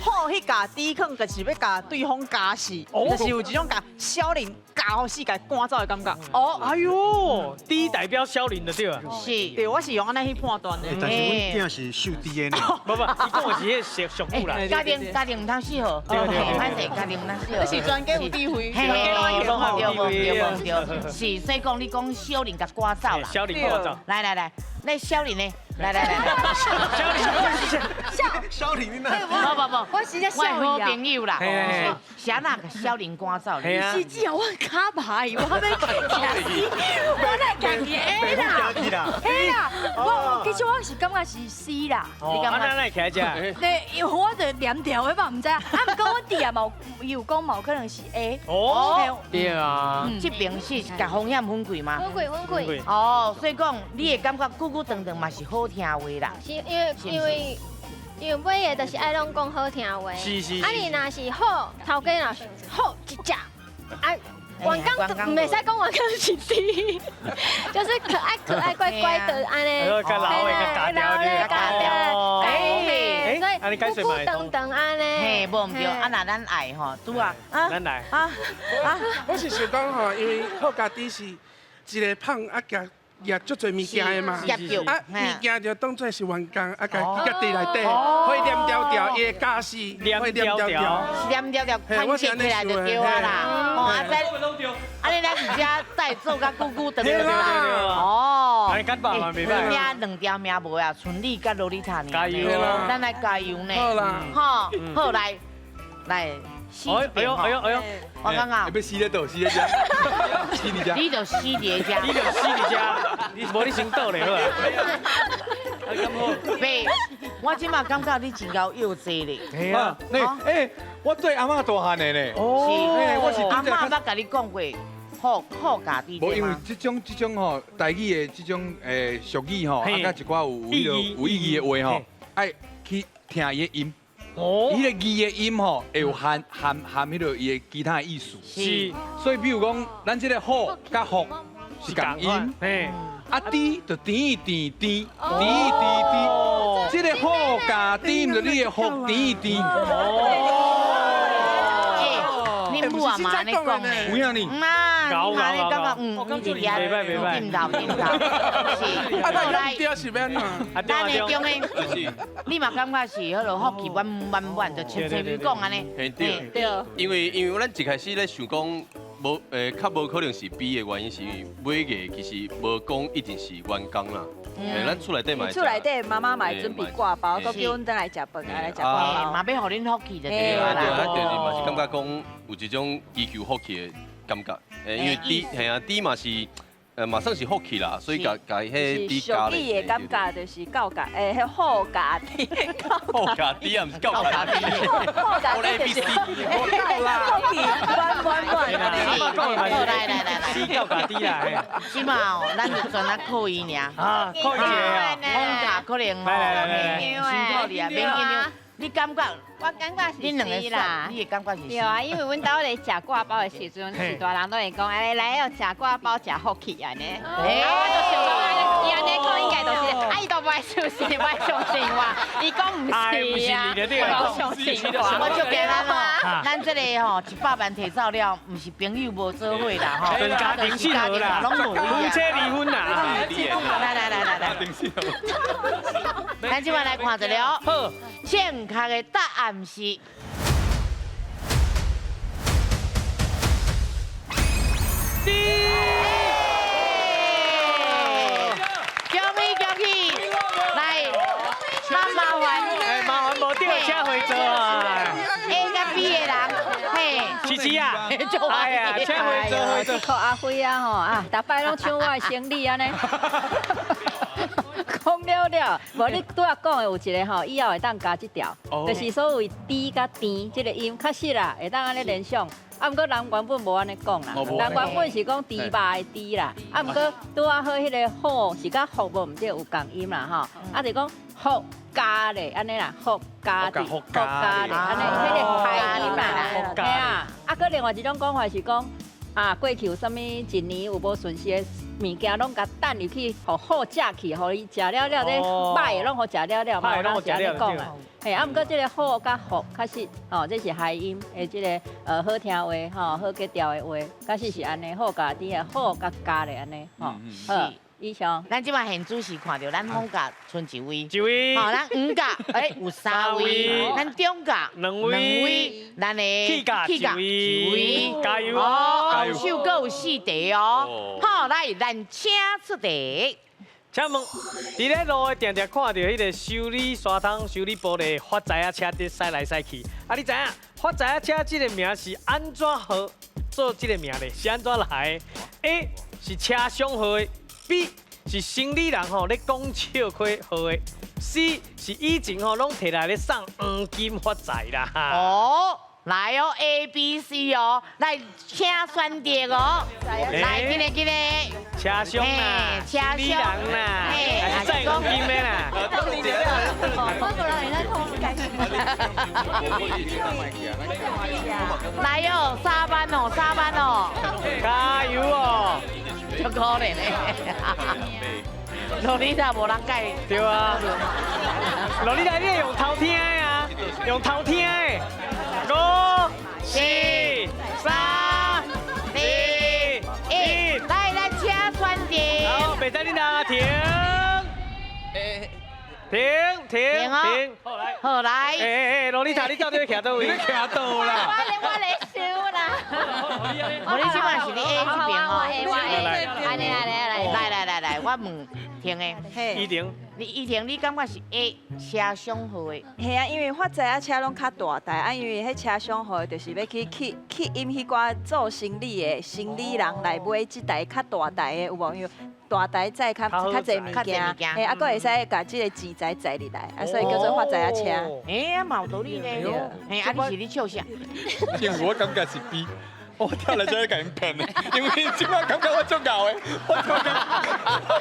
好彼共猪坑，就是欲共对方咬死，就是有一种共小林咬死、共赶走的感觉。哦，哎呦，猪代表小林就对啊。是，对，我是用按呢去判断的。但是阮囝是属猪的呢。不不，伊讲的是彼个俗俗语啦。家庭家庭毋通死好，对对对，歹势家庭毋通死好。你是专家有智慧，嘿，对对对对，是，所以讲你讲小林共赶走啦。小林赶走。来来来，那小林呢？来来来，小小林你哪？不不不，我是在我好朋友啦。是按怎小林赶走？是只有我卡牌，我欲徛死，我来家己 A 啦，A 啦。我其实我是感觉是 C 啦。你感觉哪会徛这？对，因为我就念条的嘛，毋知啊。啊，毋过阮弟也嘛有讲嘛有可能是 A。哦，对啊。这边是共风险分开吗？分开分开。哦，所以讲你会感觉久久长长嘛是好听话啦。是因为因为因为每个就是爱拢讲好听话。是是。啊，你若是好，头家若想好一只，啊，员工袂使讲员工是猪，就是可爱可爱乖乖的按呢。较老的较教调教调。哎，所以久久长长按呢。嘿，无毋对，啊若咱爱吼，拄啊啊，咱来啊啊，我是想讲吼，因为好家己是一个胖啊夹。夹足济物件的嘛，啊物件就当做是员工，啊共夹伫内底，会黏条条，伊的家私会黏条条，黏条条，团结起来就对啊啦。哦，啊这，啊你咱伫遮再做甲久久长长啦。哦，你恁遐两条命无啊，剩你佮洛丽塔呢。加油！咱来加油呢。好啦，吼，好来，来。哎呦哎呦哎呦！我感觉欲死咧倒，死咧遮，死伫遮。你就死伫遮，你就死伫遮，你无你先倒咧好啊。爸，我这马感觉你真𠢕药济咧。嘿啊，哎，我对阿嬷大汉的呢。哦，我是阿嬷捌共你讲过，好好家己。无因为这种这种吼，台语的这种俗语吼，啊，佮一寡有彼个有意义的话吼，爱去听伊的音。哦，彼个字的音吼，会有含含含彼个伊的其他的意思。是，所以比如讲，咱这个好佮福是仝音，嘿，啊甜就甜甜甜甜甜甜，这个好佮甜，就你的福甜甜。哦，恁母阿妈按呢讲呢？有影呢？妈，你感觉嗯，袂歹袂歹，点头点头，是。啊，那对是欲按怎？咱的中的，你嘛感觉是彼落福气满满满，就亲像你讲按呢。嘿对。对。因为因为咱一开始咧想讲，无较无可能是 B 的原因，是因为每个其实无讲一定是员工啦。咱厝内底嘛，厝内底妈妈嘛会准备挂包，阁叫阮转来食饭，来食挂包，嘛欲予恁福气就对啦。对，啊，就是嘛是感觉讲有一种追求福气的感觉，因为猪，嘿啊，猪嘛是，嘛算是福气啦，所以共共彼猪加咧。俗语的感觉就是教家，彼好家己，好家己啊，毋是教家己。好家己就是福气满满满。来来来来，死教家己啦。这马哦，咱就专啊靠伊尔。啊，靠伊啊。风格可能哦，辛苦你啊，免紧张。你感觉？我感觉是 C 啦。你的感觉是 C？对啊，因为阮兜咧食挂包的时阵，是大人都会讲，哎，来要食挂包食福气按呢。啊，我就想讲，伊按呢讲应该就是，啊，伊都无爱相信，无爱相信我，伊讲毋是啊，无相信我。我就惊咱哦，咱这个吼100万提走了，毋是朋友无做伙啦吼，家庭失和啦，夫妻离婚啦。来来来来来，咱这摆来看一下哦，好，正确的答案是。D。恭喜恭喜！来，那麻烦，哎，麻烦无对，请回座啊。 A 佮 B 的人，嘿，琪琪啊，哎呀，请回座回座。靠阿辉啊吼啊，逐摆拢抢我的生理按呢。讲了了，无你拄仔讲的有一个吼，以后会当加这条，就是所谓猪佮甜这个音，确实啦，会当按呢联想。啊，毋过人原本无按呢讲啦，人原本是讲猪肉的猪啦。啊，毋过拄仔好彼个好是佮福无毋对，有仝音啦吼。啊，就讲福加咧，按呢啦，福加的，福加咧，按呢彼个谐音啦。嘿啊，啊，阁另外一种讲法是讲，啊，过去有啥物一年有无顺时的物件，拢共等入去，予好食去，予伊食了了咧，歹的拢予食了了嘛，拢是按呢讲啦。嘿，啊，毋过这个好佮福，确实，吼，这是谐音的这个好听话，吼，好格调的话，确实是按呢，好佮甜的好佮加咧按呢，吼，好。以上，咱这马现主时看著咱好甲賰一位，一位，吼，咱黄甲欸有三位，咱中甲两位，咱的气甲一位，加油哦！后手阁有四题哦，好，来，咱请出题，請問，佇咧路的定定看著彼个修理沙桶、修理玻璃的發財仔車佇駛來駛去，啊，你知影發財仔車這个名是按怎號做這个名咧？是按怎來的？A 是車商號的，B 是生理人吼咧講笑話號的，C 是以前吼攏提來咧送黃金發財啦。哦，來哦，A、B、C 哦，來請選擇哦，來，這個這個。車商啦，車商人啦，還是載黃金的啦。來哦，3班哦，3班哦，加油哦！足可憐的，洛麗塔無人介。對啊，洛麗塔你用偷聽的啊，用偷聽的。5、4、3、2、1，來來，請選擇。好，袂使恁人停。停停停，好來。哎哎，洛麗塔，你到底欲徛佗位？你欲徛佗啦？我咧想啦。無你這擺是佇 A 這邊哦。我 A，按呢按呢來。來來來來，我問婷的。依婷。你依婷，你感覺是 A 車廂號的？嘿啊，因為發財仔車攏較大台，啊，因為彼車廂號的就是欲去吸吸引彼寡做生理的生理人來買這台較大台的，有無？因為大台載較較濟物件，嘿，啊，閣會使共這个錢財載入來，啊，所以叫做發財仔車。欸，啊，嘛有道理呢。嘿，啊，你是咧笑啥？因為我感覺是 B。我跳來才會共𪜶騙的，因為這擺感覺我足𠢕的，我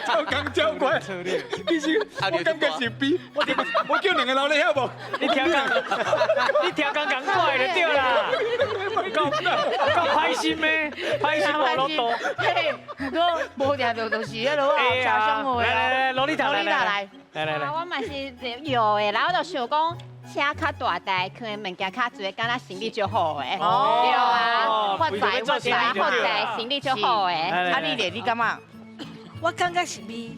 超工超乖。其實我感覺是 B，我叫兩個老咧曉無？你聽講，你聽講講怪就對啦。夠歹心的，歹心無落多。嘿，毋過無聽著就是彼落車廂號的。來來來，洛麗塔來來來來來。我嘛是有的，然後就想講。車較大台，可能物件較濟，敢若生意就好的。對啊，發財發財發財，生意就好的。啊，你咧，你感覺？我感覺是 B，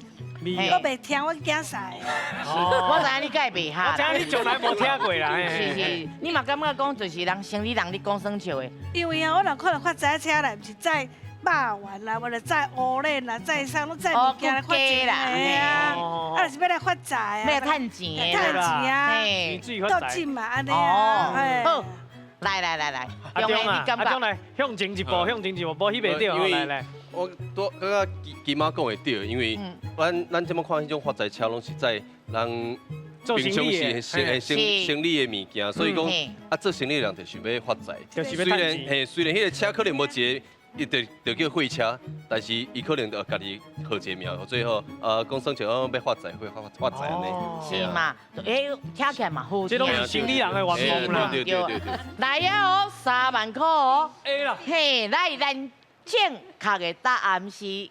我袂聽，我驚死。我知影你介袂哈。我知影你從來無聽過啦。是是，你嘛感覺講就是人生理人咧講耍笑的。因為啊，我若看著發財車來，毋是載肉丸啦，無就載烏龍啦，載啥攏載物件來發財啦，嘿啊，啊就是欲來發財啊，欲趁錢，趁錢啊，鬥進嘛，按呢啊，好，來來來來，阿中啊，阿中來，向前一步，向前一步，無彼袂對，來來。我拄感覺金媽講的對，因為咱這麼看彼種發財車攏是載人平常時生理的物件，所以講啊做生理的人就想欲發財，雖然嘿雖然彼个車可能無一个。伊就叫貨車，但是伊可能就家己號一个名，最後講耍笑講欲發財，會發財按呢。是嘛？欸，聽起來嘛好。這攏是生理人的願望啦。對對對對。來啊哦，3萬塊哦。 A 啦。嘿，來，咱正確的答案是。A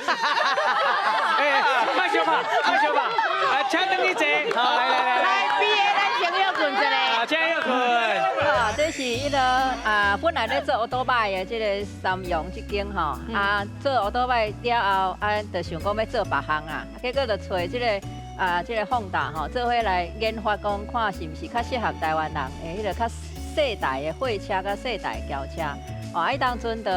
啦。哎，莫相拍，莫相拍，来，请转去坐，好，来来来，来，B 的咱先休睏一下，啊，请休睏。啊，这是彼个啊，本来咧做乌多摆的这个三阳这间吼，啊，做乌多摆了后，啊，就想讲欲做别项啊，结果就揣这个啊，这个放大吼，做伙来研发讲，看是毋是较适合台湾人的彼个较细台的货车佮细台轿车，哦，啊，彼当阵就。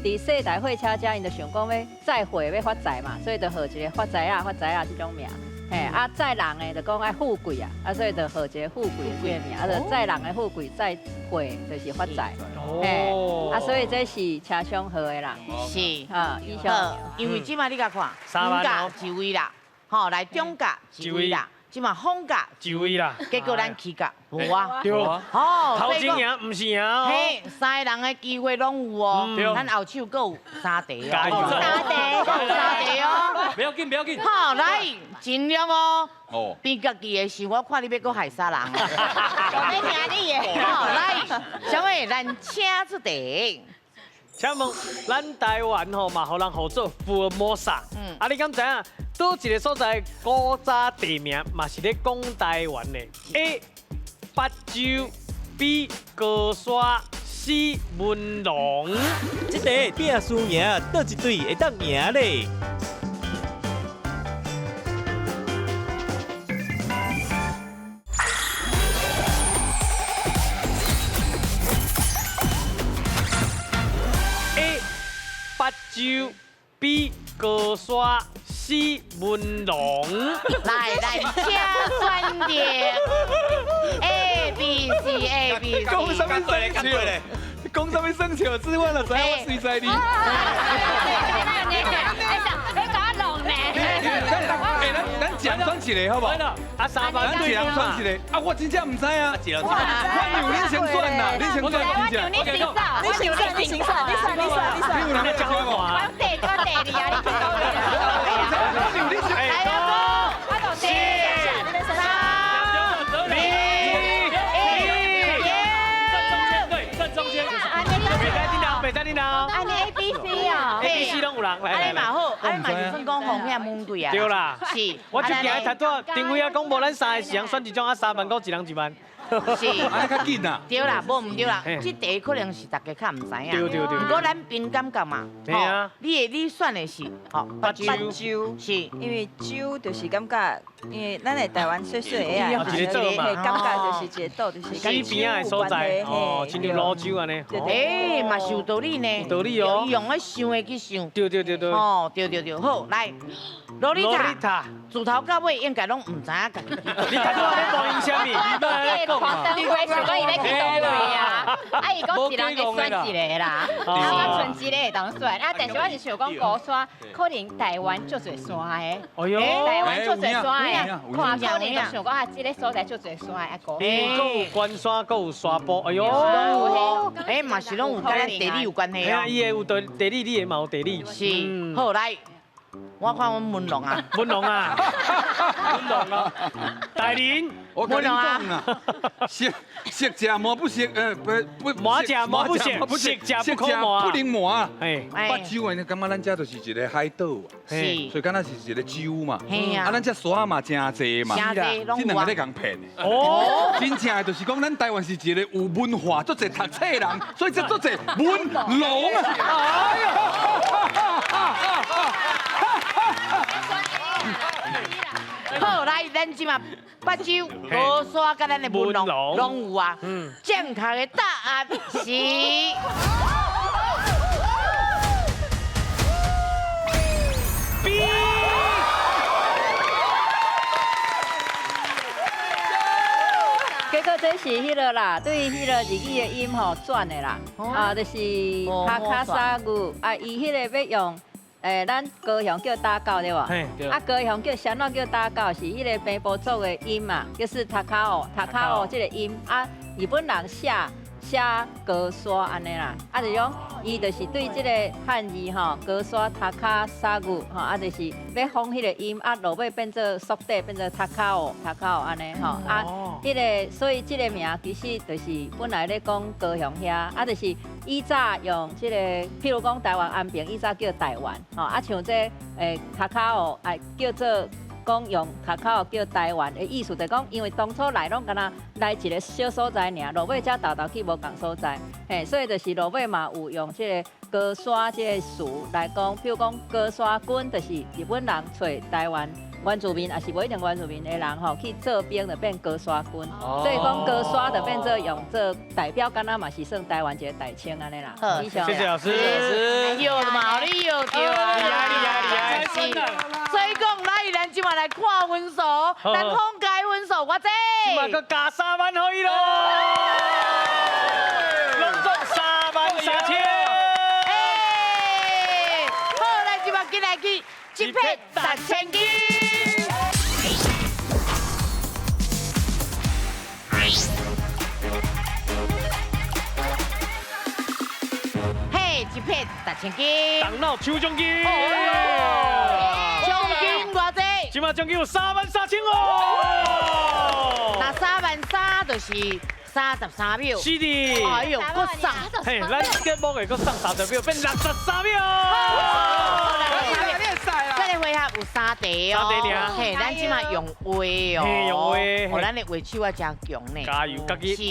伫细台货车遮，𪜶就想讲欲载货欲发财嘛，所以就号一个发财仔、发财仔这种名。嘿，啊载人的就讲爱富贵啊，啊所以就号一个富贵的这个名，啊就载人的富贵，载货就是发财。嘿，啊所以这是车厢号的啦。是啊，以上。因为这摆你共看，中甲一位啦，吼来中甲一位啦。这嘛放假一位啦，结果咱起价无啊，对哦，头前赢毋是赢哦，嘿，3个人的机会拢有哦，咱后手阁有3题哦，加油， 3题，3题哦，不要紧，不要紧，好，来，尽量哦，哦，变家己的时，我看你欲阁害啥人，我欲听你的，好，来，小妹，咱请出题。请问，咱台湾吼嘛，予人号做福尔摩沙。嗯，啊，你敢知影？佗一个所在古早地名嘛是咧讲台湾的？A. 八州，B. 高山，C. 文龙。这题拼输赢，佗一队会当赢咧？洲，B 高山，C 文龙。來來，請選擇 A B C A B C。講啥物生肖？講啥物生肖？這我就知，我隨在你。你搞我弄呢？哎，咱咱一人選一個，好不好？啊，三萬咱一人選一個。啊，我真正毋知啊。我讓恁先選啦，恁先選。我讓你先選，你先選，你先選，你選，你選，你選。你有人要講無？我地我地理啊，你聽到未？我讓你先。我就地。三、二、一，站中間，對，站中間。袂使恁啊！按呢 A B C 哦，A B C 攏有人來。按呢嘛好，按呢嘛就算講風險問題啊。對啦，是。我就驚頭拄仔丁輝啊講無咱三個是人選一種啊，3萬塊一人1萬。是。按呢較緊啊。對啦，無毋對啦，這題可能是大家較毋知影。對對對。毋過咱憑感覺嘛，吼，你的你選的是吼，目睭是，因為洲就是感覺，因為咱的台灣細細的啊，一個島嘛，感覺就是一個島，就是水邊仔的所在，哦，親像蘆洲按呢。欸，嘛是有道理呢。有道理哦。伊用咧想的去想。對對對對。哦，對對對，好，來，洛麗塔，自頭到尾應該攏毋知影家己。你頭拄仔咧無用啥物？你黃燈輝想講伊欲去佗位啊？啊，伊講一人會選一個啦，啊，我賰一個會當選。啊，但是我是想講高山，可能台灣足濟山的。哎喲，台灣足濟山的，看可能就想講啊，這個所在足濟山的啊高。欸，閣有關山，閣有沙坡，哎喲，欸，嘛是攏有佮咱地理有關係哦。伊的有地地理，你的嘛有地理。是，好來。我看阮文龍啊，文龍啊，文龍啊，大林，我跟你講啊，識識食磨不識，不不，磨食磨不識，識食不可磨，不能磨啊。目睭的，感覺咱這就是一個海島啊，所以敢若是一個洲嘛。啊，咱這山嘛真濟嘛，這兩個咧共騙的。哦，真正的就是講，咱台灣是一個有文化、足濟讀冊的人，所以這足濟文龍啊。哎呀！好，來，咱這馬目睭、高山佮咱的文龍攏有啊。正確的答案是 B。結果這是彼个啦，對彼個日語的音吼轉的啦，啊，就是塔卡薩語啊，伊彼个欲用。欸，咱高雄叫打狗對無？啊，高雄叫啥物叫打狗？是彼个平埔族的音嘛，就是塔卡哦，塔卡哦，這個音啊，日本人寫寫高山按呢啦，啊，就講伊就是對這個漢字吼，高山塔卡薩語吼，啊，就是欲仿彼個音，啊，落尾變做縮短，變做塔卡哦，塔卡哦按呢吼，啊，彼個所以這個名其實就是本來咧講高雄遐，啊，就是以早用這個，譬如講台灣安平，以早叫台灣，吼，啊，像這塔卡哦，啊，叫做。講用塔卡叫台灣的意思，就講因為當初來攏敢若來一個小所在爾，落尾才沓沓去無仝所在，嘿，所以就是落尾嘛有用這個高山這個詞來講，譬如講高山軍，就是日本人揣台灣原住民，也是無一定原住民的人吼去做兵，就變高山軍，所以講高山就變做用做代表，敢若嘛是算台灣一個代稱按呢啦。好，謝謝老師。有嘛，你有對啊，厲害厲害厲害。所以講，來咱這馬來看分數，咱放開分數偌濟？這馬閣加3萬予伊咯，攏總3萬3千。哎，好，咱這馬緊來去一撇達千金。嘿，一撇达千金。动脑抽奖金。奖金偌济？这马奖金有3万3千哦。那3万3就是33秒。是的。哎呦，阁送。嘿，咱节目会阁送30秒，变63秒。这个回合有3题哦。3题尔。嘿，咱这马用画哦。嘿，用画。哦，咱的画手啊真强呢。加油，家己。是。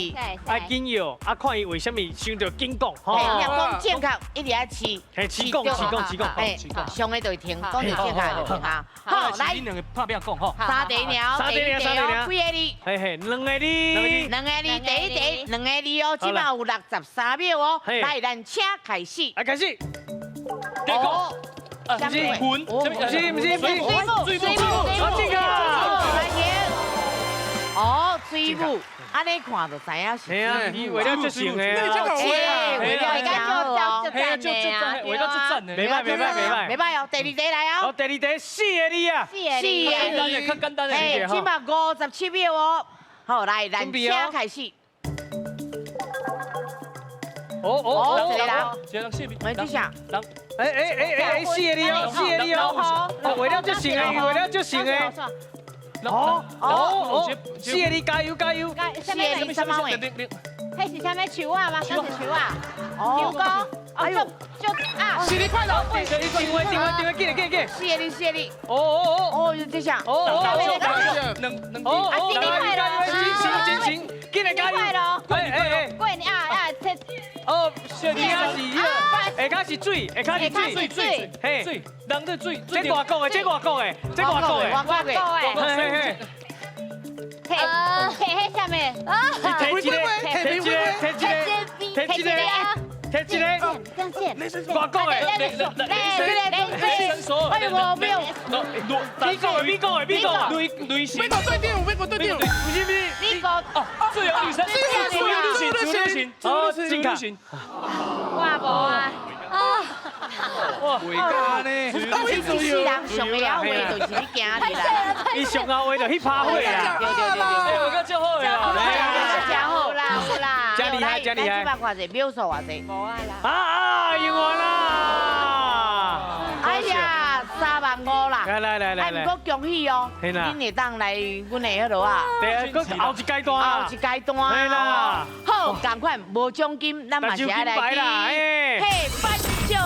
爱紧要，啊，看伊为啥物想著紧讲。嘿，你若讲正确，一直爱试。嘿，试讲，试讲，试讲，嘿，上个就会停，讲著正确就停啊。好，来。恁两个拍拼讲吼。 3题尔，3题尔，3题尔。几个字？嘿嘿，2个字。 2个字，第一题2个字哦，这马有63秒哦。来，咱请开始。来开始。结果，啊，不是魂，不是不是不是，水母，水母，这个，来听，哦，水母，按呢看就知影是。嘿啊，伊画了足成的啊，嘿，画了真好哦，嘿，足足赞，画了足赞的，袂歹袂歹袂歹，袂歹哦，第二题来哦，好，第二题四个字啊，四个字，较简单的，哎，这马57秒哦，好，来，咱请开始。哦哦，一个人，一个人四个，来，这下，人，哎哎哎哎，四个字哦，四个字哦，画了足成的，画了足成的。哦哦哦，四个字，加油加油！四个字什么话？彼是啥物树仔吗？敢是树仔？牛哥，哎呦，就啊！新年快乐！定位定位定位，紧来紧来！四个字，四个字。哦哦哦哦，这下。哦哦哦，两两哦啊，新年快乐！真行真行，紧来加油！过年哎哎过年啊啊！这哦，下是下跤是水，下跤是水，水水嘿，水，人在水，这外国的，这外国的，这外国的，外国的，嘿嘿。提提彼啥物？提一个，提一个，提一个，提一个，提一个，外国的，雷神索，哎呦，没有，美国的，美国的，美国的，雷雷神，美国对定，美国对定，不是不是，美国哦，自由女神，自由女神，自由女神，哦，自由女神，我无啊。啊！哇，伟大呢！这世人上会晓画就是你今日啦，伊上后画就去拍火啦，对对对对，我较好啦，真好啦，好啦，真厉害，真厉害。这摆看者秒数偌济？无啊啦。啊啊，赢完啦！哎呀，3万5啦！来来来来来，不过恭喜哦，恁会当来阮的彼落啊。对啊，阁后一阶段，后一阶段。对啦。好，仝款无奖金，咱嘛是爱来去。嘿，颁奖！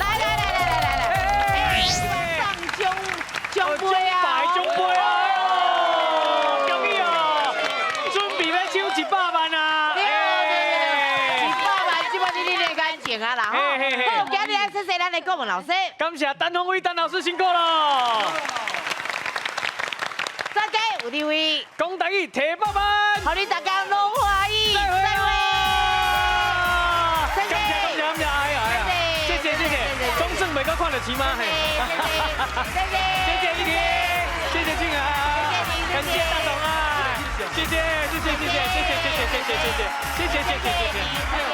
来来来来来来来，送奖奖杯啊！奖杯啊！恭喜哦！准备欲抢100万啊！对对对，100万，这摆你你练感情啊啦！好，今日来谢谢咱的顾问老师，感谢陈宏威陈老师辛苦了。专家有智慧，讲台语提百万，予你大家拢欢喜，再会。感谢感谢感谢，哎呀哎呀，谢谢谢谢，总算袂阁看著钱吗？谢谢谢谢依婷，谢谢俊儿，感谢大董啊，谢谢谢谢谢谢谢谢谢谢谢谢谢谢谢谢谢谢谢。